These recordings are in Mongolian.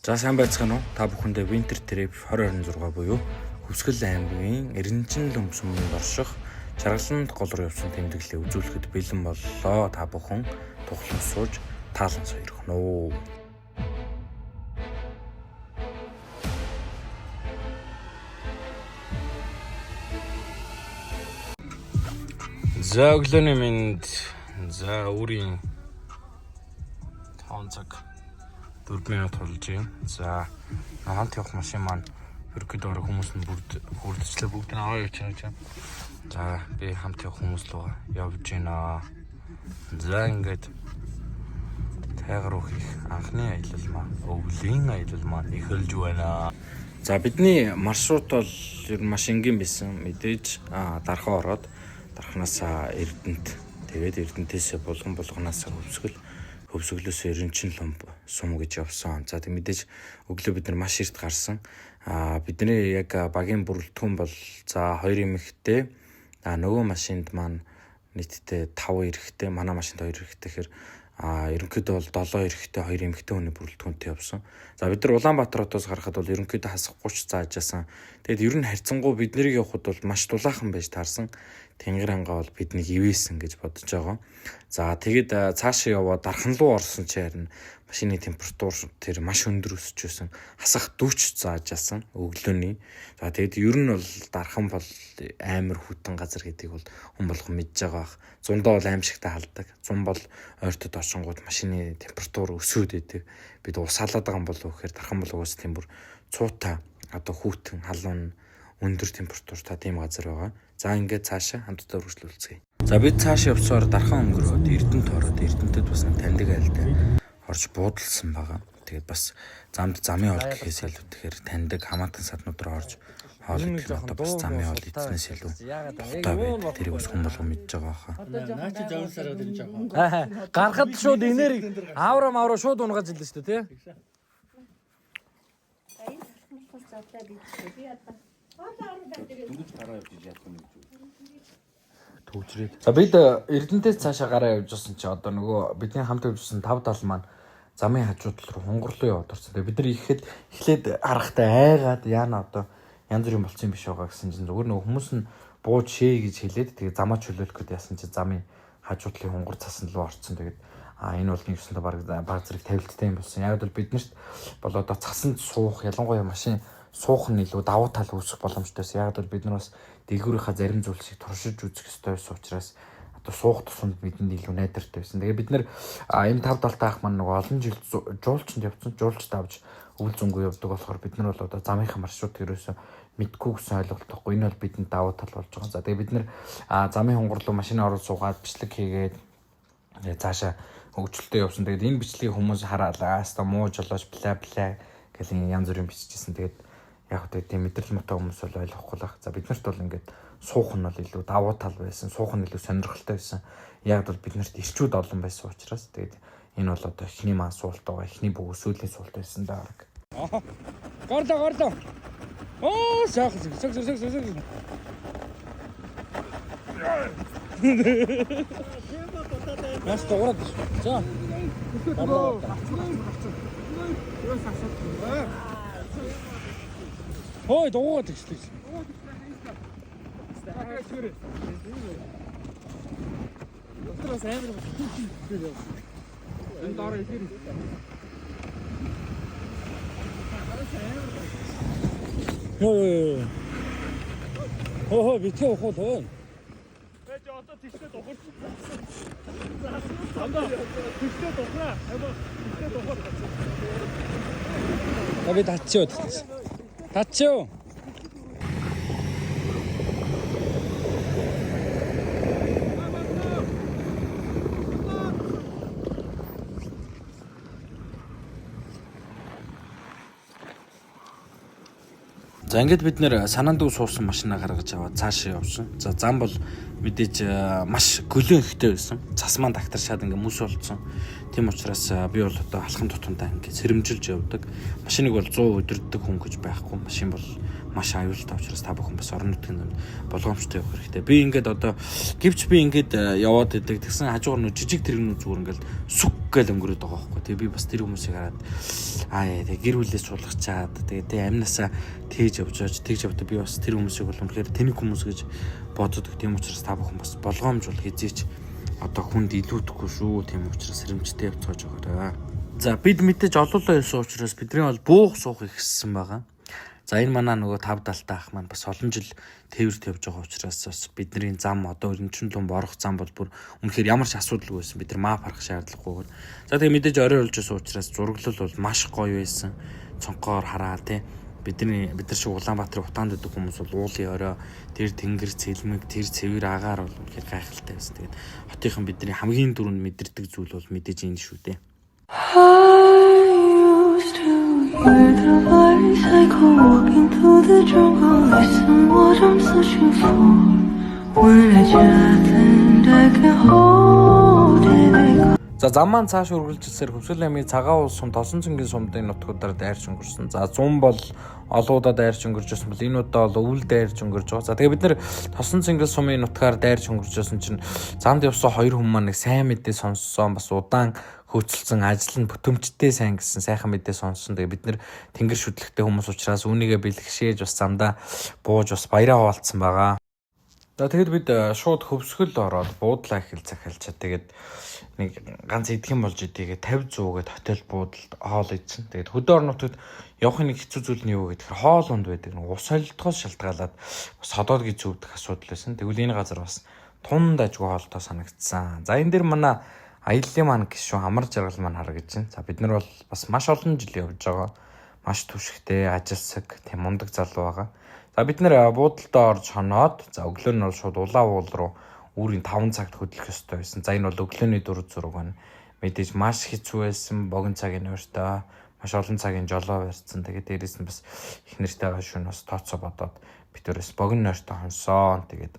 За, сайн байцгаана уу? Та бүхэндээ Winter Trip 2026 буюу Хөвсгөл аймгийн Эрдэнэчин суманд орших Чаргаланд гол руу явсан тэмдэглэлээ үзүүлэхэд бэлэн боллоо. Та бүхэн тухлан сууж таалан сойрхоно уу. За, өглөөний мэнд. За, өөрийн 5 цаг 4 минут болж байна. За, хамт явах машин маань ерөнхийдөө орох хүмүүс нь бүрд хүрдчлээ, бүгд нь аваа явж байгаа. За, би хамт явах хүмүүс рүү явж байна. За, ингээд тайгаар руу хийх анхны аялал маань, өвлийн аялал маань эхэлж байна. За, бидний маршрут бол ер нь маш энгийн байсан. Мэдээж Дархан ороод, Дарханаас Эрдэнэт, тэгээд Эрдэнэтээс Булган, Булганаас Хөвсгөл, Хөвсгөлөөс Эрдэнэчин сум гэж явсан. За, тэг мэдээж өглөө бид нар маш эрт гарсан. Бидний яг багийн бүрэлдэхүүн бол, за, хоёр эмэгтэй, нөгөө машинд маань нийтдээ 5 эрэгтэй, манай машинд 2 эрэгтэй гэхээр ерөнхийдөө бол 7 эрэгтэй, 2 эмэгтэй хүний бүрэлдэхүүнтэй явсан. За, бид нар Улаанбаатар хотоос гарахад бол ерөнхийдөө хасах 30 заажаасан. Тэгээд ер нь харьцангуй бид нарыг явхад бол маш дулаахан байж таарсан. Тэнгэр хангаа бол биднийг ивээсэн гэж бодож байгаа. За, тэгээд цаашаа яваад Дархан руу орсон чи харин машины температур тэр маш өндөр өсөж байсан. Хасах 40 заажаасан өглөөний. За, тэгээд ер нь бол Дархан бол амар хүйтэн газар гэдгийг бол хүн болгон мэдж байгаа бах. Зундаа бол аимшигтай халдаг. Зун бол ойртод орчингууд машины температур өсөөд идэг. Бид ус халаад байгаа юм болов уу гэхээр Дархан бол угаас тийм бүр цуутай, одоо хүйтэн, халуун, өндөр температуртай тийм газар байгаа. За, ингээд цаашаа хамтдаа үргэлжлүүлцгээе. За, бид цаашаа явсаар Дархан өнгөрөөд, Эрдэнэт ороод, Эрдэнэтэд бас нэг таньдаг айлтай орж буудалсан байгаа. Тэгээд бас замд замын хоол гэхээс илүү, тэгэхээр таньдаг хамаатан саднууд руу орж хоол идэх нь одоо бас замын хоол идснээс илүү тухтай байдаг. Тэрийг бас хүн болгон мэдж байгаа хаа. Наа чи завсараад энэ жоохон. Гарахад шууд энерги авра мавра шууд унгааж илээ шүү дээ, тий? Төвжрээд. За, бид Эрдэнэтээс цаашаа гараа явж байсан чи одоо нөгөө бидний хамт явж байсан тав тал маань замын хажуу тал руу хунгарлуу яваад орсон. Тэгээ бид нар ихэд эхлээд харахтай айгаад, яана одоо янз бүрийн болцсон юм биш байгаа гэсэн чинь зүгээр нөгөө хүмүүс нь бууж шээ гэж хэлээд, тэгээ замаа чөлөөлөх гээд яасан чи замын хажуу талын хунгар цасан руу орцсон. Тэгээд энэ бол нэг ёсондоо баг баг зэрэг тавилттай юм болсон. Яг бол биднэрт бол одоо цасанд суух, ялангуяа машин суух нь илүү давуу тал үүсэх боломжтой байсан. Яг бол бид нар бас дэлгүүрийнхаа зарим зүйлсийг туршиж үзэх ёстой байсан учраас одоо суух тусамд бидэнд илүү найдвартай байсан. Тэгээ бид нэр энэ тав далтай ах маань нөгөө олон жил жуулчинд явцсан. Жуулчд авч өвөл зөнгөө явдаг болохоор бид нар бол одоо замынхаа маршрут ерөөсөө мэдгүй гэсэн ойлголт байхгүй. Энэ бол бидэнд давуу тал болж байгаа. За, тэгээ бид нэр замын хунгарлуу машин орол суугаад бичлэг хийгээд тэгээ цаашаа хөгжилтэй явсан. Тэгээд энэ бичлэгийг хүмүүс хараалаа. Аста муу жолооч бла бла гэл янз бүрийн биччихсэн. Тэгээд яг хөө тийм мэдрэл муутай хүмүүс бол ойлгохгүй л ах. За, бид нарт бол ингээд суух нь бол илүү давуу тал байсан. Суух нь илүү сонирхолтой байсан. Яг бол бид нарт ирчүүд олон байсан учраас тэгээд энэ бол одоо эхний маань суулт байгаа. Эхний бөгөөд сүүлийн суулт байсан даа баг. Гарлаа, гарлаа. Оо, сайхан, сэг сэг сэг сэг. Маш дуурайд шүү. За. Гарлаа. Хой, дугуйд тэгслээ. Энэ доор илэр. Йоо ёо. Хөө хөө, битгий ухуул хөө. Байж одоо тэгштэй духарч. Амдаа тэгштэй духраа. Амаа тэгштэй духар. За, би татчихв татчих. Татчихв. За, ингээд бид нэр санаандуу суусан машинаа гаргаж аваад цаашаа явсан. За, зам бол мэдээж маш гөлөн ихтэй байсан. Цас маань тагтаршаад ингээ мүс болцсон. Тийм учраас би бол одоо алхам тутамдаа ингээд сэрэмжилж явдаг. Машиныг бол 100 өдөрдөг хүн гэж байхгүй. Машин бол маш аюултай учраас та бүхэн бас орон нутгийн замд болгоомжтой явах хэрэгтэй. Би ингээд одоо гэвч би ингээд яваад идэг. Тэгсэн хажуугаар нөө жижиг тэрэгнүүд зүгээр ингээд сүг гэл өнгөрөөд байгаа байхгүй. Тэгээ би бас тэр хүмүүсийг хараад аа тэгээ гэр бүлээс суулгачаад тэгээ тэ амнасаа тээж явж байж тэгж явдаг. Би бас тэр хүмүүсийг бол үнэхээр тэнэг хүмүүс гэж боддог. Тийм учраас та бүхэн бас болгоомж бол хизээч одоо хүнд илүүдэхгүй шүү. Тийм учраас сэрэмжтэй явцгааж байгаарай. За бид мэдээж олоолаа явсан учраас бидний бол буух суух ихссэн байгаа. За энэ манай нөгөө тав далтай ах маань бас олон жил тээвэрт явж байгаа учраас бас бидний зам одоо өрнчөн лум орох зам бол бүр үнэхээр ямар ч асуудалгүй байсан. Бид нар мап харах шаардлагагүйгээр. За тэгээ мэдээж орой болж байсан учраас зураглал бол маш гоё байсан. Цонхоор хараа тий бидний бид нар шиг Улаанбаатарын утаанд байдаг хүмүүс бол уулын орой тэр тэнгэр цэлмэг тэр цэвэр агаар бол үнэхээр гайхалтай байсан. Тэгээд хотынхан бидний хамгийн түрүүнд мэдэрдэг зүйл бол мэдээж энэ шүү дээ. I used to hear the bicycle walking through the jungle. Listen what I'm searching for. When I just think I can hold it. They За зам маань цааш үргэлжилсээр Хөвсгөл аймгийн Цагаан уул сум Тосон цэнгийн сумдын нутгуудаар дайрч өнгөрсөн. За зун бол олон удаа дайрч өнгөрч байсан бол энэ удаа бол өвөл дайрч өнгөрч байгаа. За тэгээ бид нэр Тосон цэнгэл сумын нутгаар дайрч өнгөрч байсан чинь замд явсан хоёр хүн маань нэг сайн мэдээ сонссон, бас удаан хөөцөлдсөн ажил нь бүтэмжтэй сайн гэсэн сайхан мэдээ сонссон. Тэгээ бид нэр тэнгэр шүтлэгтэй хүмүүс учраас үүнийгээ бэлгшээж бас замдаа бууж бас баяраа хуваалцсан байгаа. За тэгэд бид шууд Хөвсгөл ороод буудлаа ихэл захиалчаа. Тэгээд нэг ганц идэх юм болж идийгээ 50 100 гээд хотел буудалд хоол идсэн. Тэгээд хөдөө орон нутагт явахын нэг хэцүү зүйл нь юу гэхээр хоол унд байдаг. Нэг ус солилдохоос шалтгаалаад бас ходоодгийг зүүвдэх асуудал байсан. Тэгвэл энэ газар бас тун дажгүй хоолтой санагдсан. За энэ дэр манай аяллаа маань гişүн амар жаргал маань харагдаж байна. За бид нар бол бас маш олон жил явж байгаа. Маш түшигтэй, ажилсаг, тийм мундаг залуу байгаа. За бид нэр буудалдаа орж хоноод за өглөө нь бол шууд улаан уул руу үүрийн 5 цагт хөдлөх ёстой байсан. За энэ бол өглөөний 4 зураг байна. Мэдээж маш хэцүү байсан. Богино цагийн нойртой, маш олон цагийн жолоо барьсан. Тэгээд дээрэс нь бас их нэртэйгээ шөнө бас тооцоо бодоод бид өөрөөс богино нойртой хонсоо. Тэгээд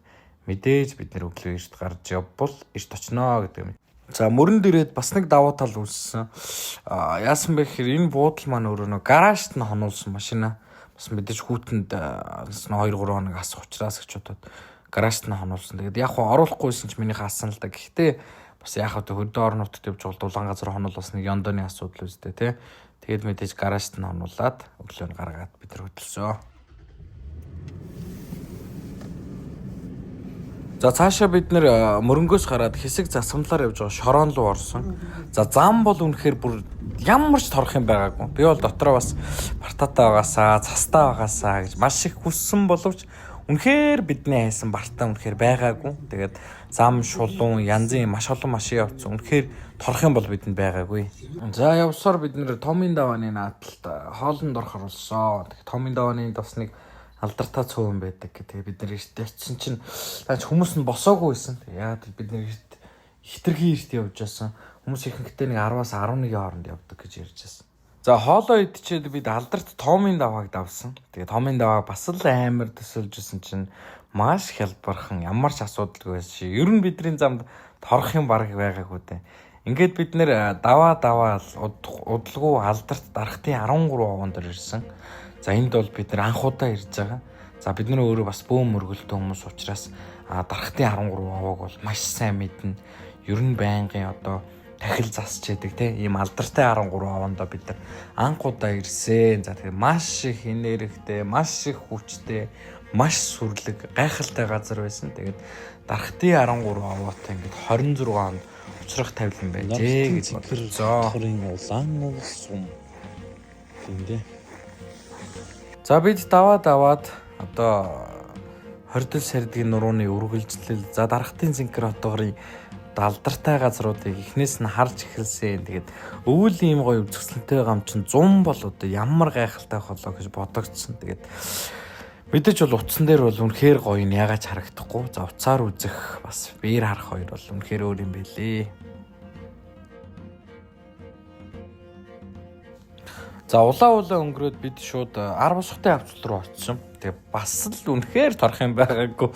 мэдээж бид нэр өглөө эрт гарч явбал эрт очноо гэдэг юм. За мөрөн дээрээд бас нэг давуу тал үүссэн. Яасан бэ гэхээр энэ буудал маань өөрөө нөө гаражт нь хонуулсан машина. Бас мэдээж хүүтэнд 2 3 хоног асах учраас гэж бодоод гаражт нь хонуулсан. Тэгээд яг хуу оруулахгүйсэн ч минийх асан л да. Гэхдээ бас яг хаа хөдөө орон нутагт явж байгаа дулаан газар хонол бас нэг ёндооны асуудал үстэй тий. Тэгээд мэдээж гаражт нь хонуулаад өглөө нь гаргаад бид нар хөдөлсөө. За цаашаа бид нэр мөрөнгөөс гараад хэсэг засамлаар явж байгаа шорон руу орсон. За зам бол үнэхээр бүр ямар ч торох юм байгаагүй. Би бол дотроо бас бартаатай байгаасаа, цастай байгаасаа гэж маш их хүссэн боловч үнэхээр бидний хайсан бартаа үнэхээр байгаагүй. Тэгээд зам шулуун янзын маш олон машин явцсан. Үнэхээр торох юм бол бидэнд байгаагүй. За явсаар бид нэр Томын давааны наадталд хоолнд орохор болсон. Тэгээд Томын давааны бас нэг алдартай цөөн байдаг гэдэг. Бид нэр эрт очисон чинь таач хүмүүс нь босоогүй байсан. Яагаад гэвэл бид нэр эрт хитрхи эрт явж байсан. Хүмүүс ихэнхдээ нэг 10-аас 11-ийн хооронд явдаг гэж ярьж байсан. За хоолоо идчихэд бид алдарт Томын давааг давсан. Тэгээ Томын даваа бас л амар төсөөлж исэн чинь маш хялбархан ямар ч асуудалгүй байсан ши. Ер нь бидний замд торох юм бараг байгаагүй дээ. Ингээд бид нэр даваа даваа удалгүй алдарт дарахтын 13 овоон дээр ирсэн. За энд бол бид нар анх удаа ирж байгаа. За бид нар өөрөө бас бөөм мөргөлтөө хүмүүс учраас дарахтын 13 овоог бол маш сайн мэднэ. Ер нь байнгын одоо тахил засч яадаг те ийм алдартай 13 овоондоо бид нар анх удаа ирсэн. За тэгэхээр маш их энергитэй, маш их хүчтэй, маш сүрлэг, гайхалтай газар байсан. Тэгээд дарахтын 13 овоотой ингээд 26 онд учрах тавилан байжээ гэж бодлоо. Хотын улаан уул сум. Тийм дээ. За бид даваад аваад одоо хордол сэрдгийн нурууны үргэлжлэл за дарахтын зинкэр хотоорын алдартай газруудыг эхнээс нь харж эхэлсэн. Тэгээд өвөл ийм гоё үзэсгэлэнтэй гам чинь 100 бол одоо ямар гайхалтай холоо гэж бодогдсон. Тэгээд мэдээж бол утсан дээр бол үнэхээр гоё нь яагаад ч харагдахгүй. За утсаар үзэх бас биеэр харах хоёр бол үнэхээр өөр юм бэлээ. За улаан улаан өнгөрөөд бид шууд ар босготой авцал руу очсон. Тэгээ бас л үнэхээр торох юм байгаагүй.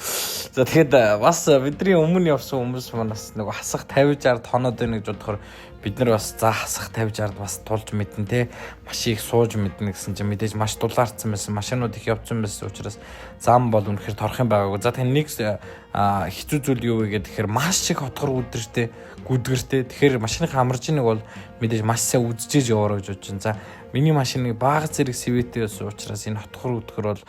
За тэгэхэд бас бидний өмнө явсан хүмүүс манаас нэг хасах 50 60 тоноод байна гэж бодохоор Бид нар бас за хасах 50 60-д бас тулж мэднэ те. Маш их сууж мэднэ гэсэн чинь мэдээж маш дулаарцсан байсан. Машинууд их явцсан байсан учраас зам бол үнэхээр торох юм байгаагүй. За тэгэхээр нэг хэцүү зүйл юу вэ гэхээр маш их отгор үдэртэй, гүдгэртэй. Тэгэхээр машиныхаа амаржиныг бол мэдээж маш сайн үзчихэж яваарай гэж бодож байна. За миний машиныг бага зэрэг сэвэтэй байсан учраас энэ отгор үдгэр бол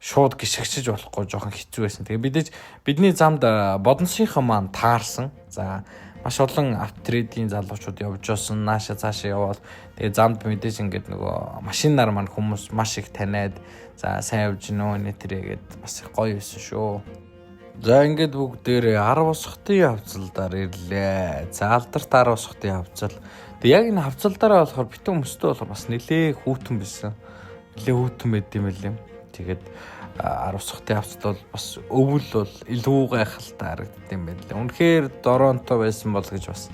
шууд гიშгчиж болохгүй жоохон хэцүү байсан. Тэгээ мэдээж бидний замд Бодонсынхан маань таарсан. За маш олон авторитийн залуучууд явж байсан. Нааша цаашаа явбал тэгээ замд мэдээж ингээд нөгөө машинаар маань хүмүүс маш их таниад за сайн явж гинөө нэ тэрэ гэд бас их гоё байсан шүү. За ингээд бүгдээрээ 10 усхтын хавцалдаар ирлээ. За алдарт 10 усхтын хавцал. Тэг яг энэ хавцалдаараа болохоор битэн хүмүүстэй болохоор бас нэлээ хүүтэн байсан. Нэлээ хүүтэн байд юм лээ. Тэгээд 10 усхтын хавцал бол бас өвөл бол илүү гайхалтай харагдд юм байна лээ. Үнэхээр Торонто байсан бол гэж бас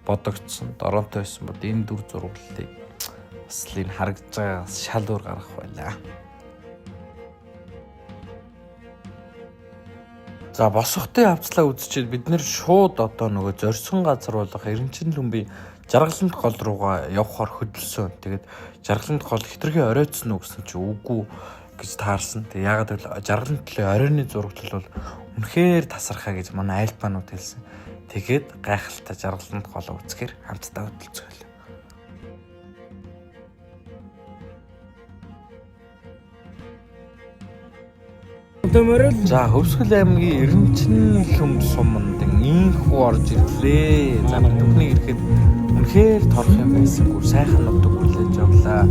бодогдсон. Торонто байсан бол энэ дүр зураглалыг бас л энэ харагдж байгаагаас шал өөр гаргах байлаа. За босгохтой хавцлаа үзчихэд бид нэр шууд одоо нөгөө зорьсон газар болох Эренчин лүмбийн Жаргалант гол руугаа явхаар хөдөлсөн. Тэгээд Жаргалант гол хитрхи оройтсон уу гэсэн чи үгүй гэж таарсан. Тэгээд яагаад гэвэл Жаргалант голын оройны зураглал бол үнэхээр тасархаа гэж манай альпанууд хэлсэн. Тэгээд гайхалтай Жаргалант голоо үзэхээр хамтдаа хөдөлцөөлөө. За Хөвсгөл аймгийн Эренчин лүм суманд инхүү орж ирлээ. За бид бүхний ирэхэд үнэхээр торох юм байсангүй сайхан нутаг хүлээж авлаа.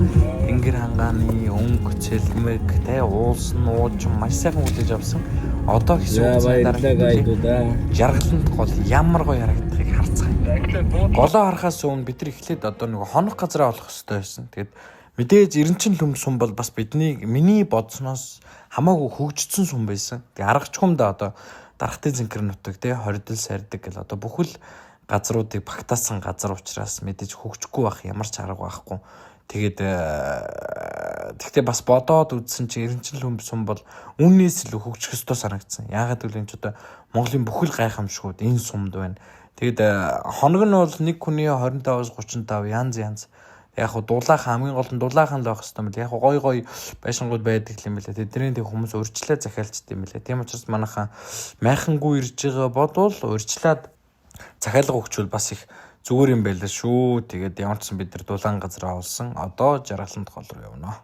Тэнгэр хангааны өнгө, цэлмэг, тэ уулс нь ууж маш сайхан хүлээж авсан. Одоо хэсэг хугацааны дараа Жаргалант гол ямар гоё харагдахыг харцгаая. Голоо харахаас өмнө бид нар эхлээд одоо нөгөө хонох газраа олох хэрэгтэй байсан. Тэгээд мэдээж Эренчин лүм сум бол бас бидний миний бодсноос хамаагүй хөгжсөн сум байсан. Тэгээ аргачхумдаа одоо дарахтын зинкэр нутаг те хордол сардаг гэл одоо бүхэл газруудыг багтаасан газар учраас мэдээж хөгжихгүй байх ямар ч арга байхгүй. Тэгээд тэгтээ бас бодоод үзсэн чи Эренчин лүм сум бол үннээс илүү хөгжих ёстой санагдсан. Яагаад гэвэл энэ ч одоо Монголын бүхэл гайхамшгууд энэ сумд байна. Тэгээд хоног нь бол нэг хүний 25-аас 35 янз янз. Яг хуу дулаахан хамгийн гол нь дулаахан л байх хэрэгтэй юм бэл. Яг хуу гой гой байшингууд байдаг юм бэлээ. Тэдний тэг хүмүүс урьдчилаа захиалчд юм бэлээ. Тийм учраас манайхан майхангүй ирж байгаа бодвол урьдчилаад захиалга өгчвөл бас их зүгээр юм байлаа шүү. Тэгээд ямар ч сан бид нар дулаан газар олсон. Одоо Жаргалант гол руу явна.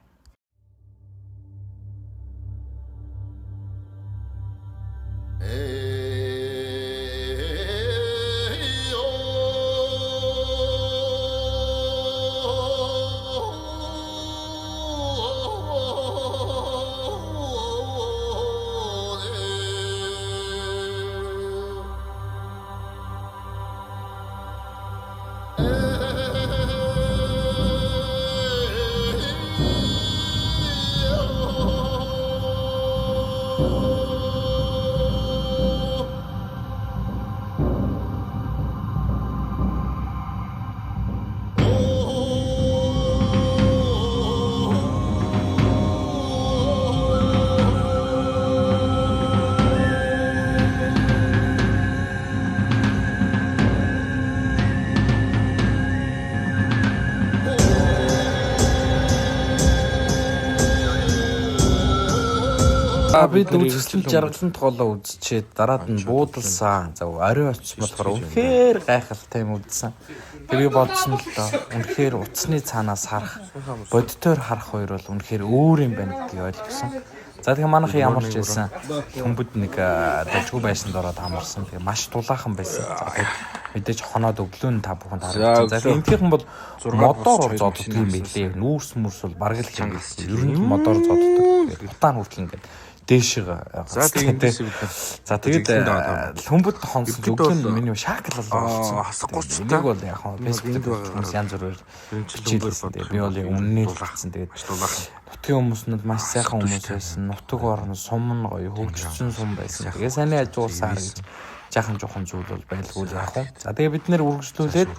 Бид үзэсгэлэн Жаргалант голоо үзчихэд дараад нь буудалсан. За орой очсон болохоор үнэхээр гайхалтай юм үзсэн. Тэр би бодсон л доо. Үнэхээр утасны цаанаас харах, бодитоор харах хоёр бол үнэхээр өөр юм байна гэдгийг ойлгосон. За тэгэхээр манайхан ямар ч байсан төмбөд нэг дажгүй байшинд ороод амарсан. Тэгээ маш дулаахан байсан. За тэгээд мэдээж хоноод өглөө нь та бүхэнд харагдсан. За тэгээд энтгийнхэн бол модоор зоддог юм билээ. Нүүрс мөрс бол бараг л чангалсан. Ер нь модоор зоддог. Тэгээд утаан хүртэл ингээд дээшээ. За тэгээд За тэгээд лүмбэд хонсон өглөө нь миний шааклал болсон. Хасахгүй ч Энийг бол яг хаа Facebook дээр хүмүүс янз бүрээр бичээлсэн. Тэгээд би бол яг үннийг л хэлсэн. Тэгээд нутгийн хүмүүс нь маш сайхан хүмүүс байсан. Нутаг орно сум нь гоё хөгжсөн сум байсан. Тэгээ саний ажуулсаар гэж жаахан жоохон зүйл бол байлгүй л яах вэ? За тэгээ бид нэр үргэлжлүүлээд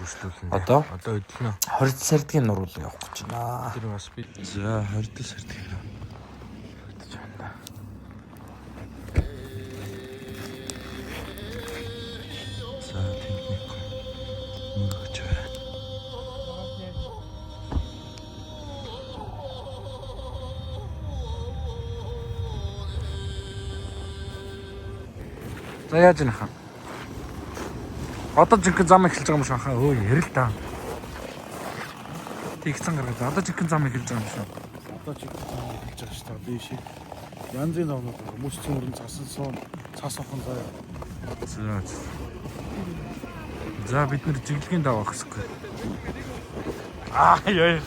одоо хөдлөнө. 20 сардгийн нуруулан явах гэж байна. Тэр бас би за 20 сардгийн нур. За тэнд нэг мөргөж байна. За яаж яах вэ? Одоо жинхэнэ зам эхэлж байгаа юм шиг хаа. Өө ярил та. Тэгсэн гаргаж. Одоо жинхэнэ зам эхэлж байгаа юм шиг. Одоо чи хэлж байгаа шүү дээ. Дээш. Янзын замнууд байгаа. Мөс цөмөрн цасан суун, цас охон заяа. За. За бид нэр жиглэгийн даваа гэсэхгүй. Аа яа.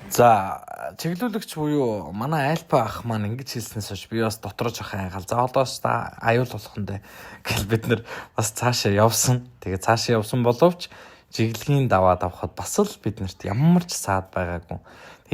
За чиглүүлэгч буюу манай альфа ах маань ингэж хэлснээс хойш би бас дотроо жоохон айгаал. За одоос та аюул болох нь дээ гэл бид нэр бас цаашаа явсан. Тэгээ цаашаа явсан боловч жиглэгийн даваа давхад бас л бид нарт ямар ч саад байгаагүй.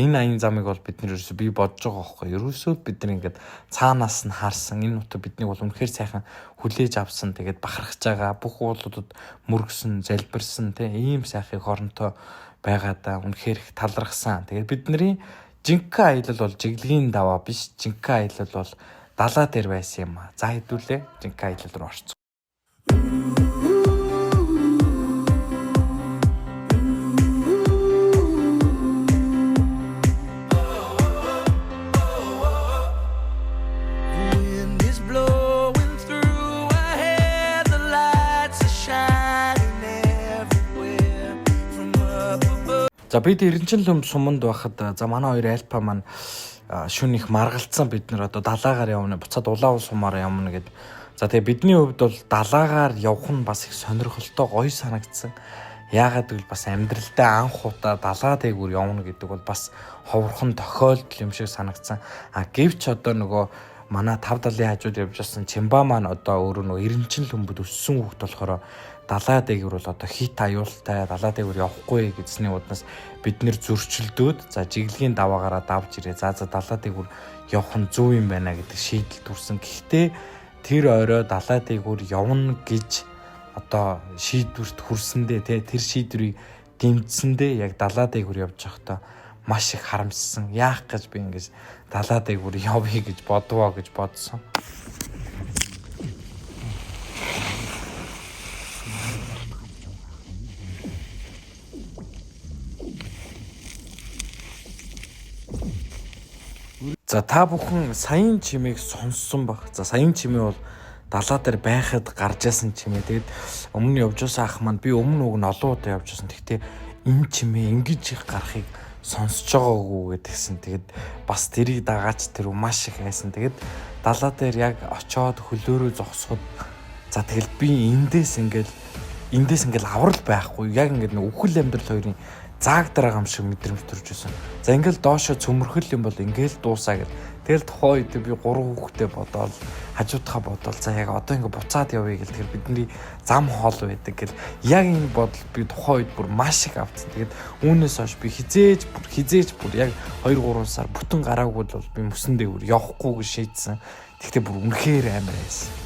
Энэ аян замыг бол бид нэр ерөөсөө би бодож байгаа байхгүй. Ерөөсөө бид нар ингээд цаанаас нь харсан. Энэ нутаг биднийг бол үнэхээр сайхан хүлээж авсан. Тэгээд бахархаж байгаа бүх уулуудад мөргсөн, залбирсан тийм ийм сайхан хоронтой байгаадаа үнэхээр их талархсан. Тэгээд бидний жинхэнэ аялал бол жиглэгийн даваа биш. Жинхэнэ аялал бол далаа дээр байсан юм аа. За хэдүүлээ жинхэнэ аялал руу орцсон. Wind is blowing through our hair. The lights are shining everywhere from up above. За бид Эренчин лүм суманд байхад за манай хоёр альпа маань шүн их маргалцсан бид нар одоо далаагаар явна буцаад улаан сумаар явна гэд. За тэгээ бидний хувьд бол далаагаар явах нь бас их сонирхолтой гоё санагдсан. Яагаад гэвэл бас амьдралдаа анх удаа далаа дээгүүр явна гэдэг бол бас ховорхон тохиолдол юм шиг санагдсан. А гэвч одоо нөгөө манай тав далын хажууд явж байсан Чимба маань одоо өөрөө нөгөө Эренчин лүмбэд өссөн хүүхэд болохоор далаа дээгүүр бол одоо хит аюултай далаа дээгүүр явахгүй гэсний уднаас бид нэр зөрчилдөөд за жиглэгийн даваагаараа давж ирээ. За за далаа дээгүүр явах нь зөв юм байна гэдэг шийдэл төрсэн. Гэхдээ тэр орой далаа дээгүүр явна гэж одоо шийдвэрт хүрсэндээ те тэр шийдвэрийг дэмжсэндээ яг далаа дээгүүр явж байхдаа маш их харамссан. Яах гэж би ингэж далаа дээгүүр явъя гэж бодвоо гэж бодсон. За та бүхэн саяын чимээг сонссон баг. За саяын чимээ бол далаа дээр байхад гарч ясан чимээ. Тэгэд өмнө явж байсан ах маань би өмнө уг нь олон удаа явж байсан. Гэхдээ энэ чимээ ингэж их гарахыг сонсож байгаагүй гэдгсэн. Тэгэд бас тэрийг дагаач тэр маш их айсан. Тэгэд далаа дээр яг очоод хөлөөрөө зогсоход за тэгэл би эндээс ингээл аврал байхгүй. Яг ингээд нэг үхэл амьдрал хоёрын заагдar байгаа юм шиг мэдрэмж төрж байсан. За ингээл доошо цөмөрхөл юм бол ингээл дуусаа гэл. Тэгэл тухайн үед би гурван хүүхдээ бодоол, хажуудахаа бодоол. За яг одоо ингээ буцаад явъя гэл. Тэгэхээр бидний зам хоол байдаг гэл. Яг энэ бодол би тухайн үед бүр маш их авцсан. Тэгээд үүнээс хойш би хизээж бүр яг 2 3 сар бүтэн гараагүй бол би мөсөн дээгүүр явахгүй гэж шийдсэн. Тэгтээ бүр үнэхээр амар байсан.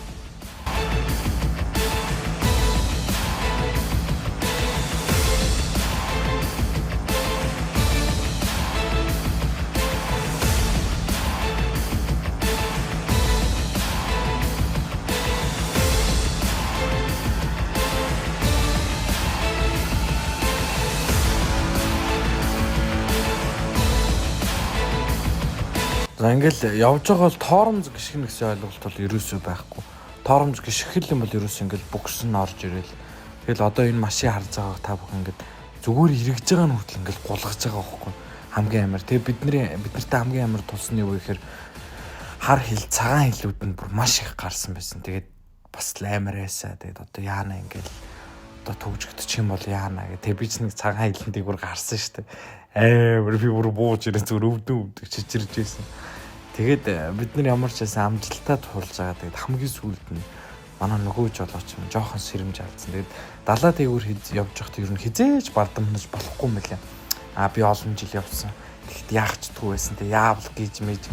За ингээл явж байгаа бол торомз гიშгэн гэсэн ойлголт бол ерөөсөө байхгүй. Торомз гიშгэл юм бол ерөөсөө ингээл бүгс нь орж ирэл. Тэгэл одоо энэ машин харж байгааг та бүхэн ингээд зүгээр эргэж байгаа нь хүртэл ингээл гулгаж байгаа байхгүй. Хамгийн амар. Тэгээ биднэртэй хамгийн амар тулсан нь юу вэ гэхээр хар хил цагаан хилүүд нь бүр маш их гарсан байсан. Тэгээд бас л амар байсаа. Тэгээд одоо яана ингээл одоо төгжигдчих юм бол яана гэх. Тэгээ би ч нэг цагаан хилэн дээгүүр гарсан шүү дээ. Амар би бүр бууж ирэн зүгээр өвдөн өвдөг чичирж байсан. Тэгээд бид нар ямар ч байсан амжилттай туулж байгаа. Тэгээд хамгийн сүүлд нь манай нөгөө жолооч юм жоохон сэрэмж алдсан. Тэгээд далаа дээгүүр явж байхдаа ер нь хизээж бардамнаж болохгүй юм байлаа. А би олон жил явсан. Тэгэхэд яах ч дгүй байсан. Тэгээд яавал гэж мэж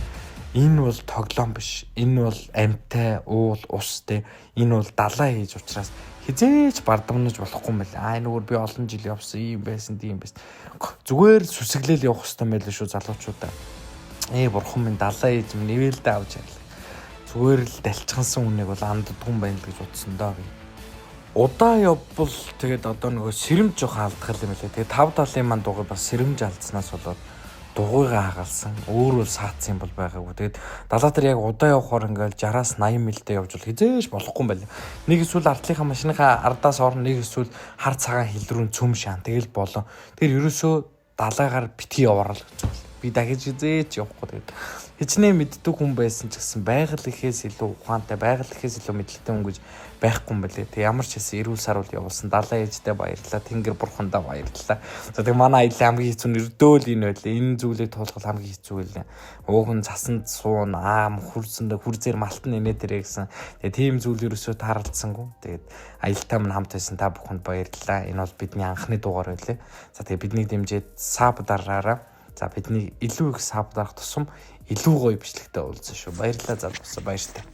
энэ бол тоглоом биш. Энэ бол амьтай уул ус те. Энэ бол далаа хийж учраас хизээж бардамнаж болохгүй юм байна. Аа энэ өөр би олон жил явсан, ийм байсан, тийм байсан. Зүгээр сүсгэлэл явах хэрэгтэй байл шүү залуучуудаа. Бурхан минь далаа ээж минь нивэлдэ авч яалаа. Зүгээр л далчгансан хүнийг бол анддгүй юм байна л гэж утсан доо би. Удаа явбал тэгээд одоо нөгөө сэрэмж жоохон алдах юм лээ. Тэгээд тав далын маань дугаар бас сэрэмж алдснаас болоод Дугуйгаа хагалсан. Өөр бол саацсан юм бол байгаагүй. Тэгээд далаа дээр яг удаа явахаар ингээл 60-аас 80 милтэй явж бол хизээж болохгүй юм байна. Нэг эсвэл ардлынхаа машиныхаа ардаас орно, нэг эсвэл хар цагаан хил рүү цөм шаан. Тэгэл болоо. Тэр ерөөсөө далаагаар битгий яваарал гэж байна. Би дахиж хизээж явахгүй. Тэгээд хичнээн мэддэг хүн байсан ч гэсэн байгаль ихээс илүү ухаантай, байгаль ихээс илүү мэдлэгтэй хүн гэж байхгүй юм байлээ. Тэг ямар ч хэсэн эрүүл саруул явуулсан. Далайн ээжтэй баярлалаа. Тэнгэр бурхандаа баярлалаа. За тэг манай аялал хамгийн хэцүү нь өрдөөл энэ байлаа. Энэ зүйлийг туулгал хамгийн хэцүү байлаа. Ууган цасанд суун, аам хүрзэнд хүрзээр малтан инээ дэрэ гэсэн. Тэгээ тийм зүйл ерөөсөө тааралдсангүй. Тэгээд аялалтай минь хамт байсан та бүхэнд баярлалаа. Энэ бол бидний анхны дугаар байлаа. За тэгээ биднийг дэмжиж sub дараарай. За бидний илүү их sub дарах тусам илүү гоё бичлэгтэй уулзсан шүү. Баярлалаа залуусаа, баяртай.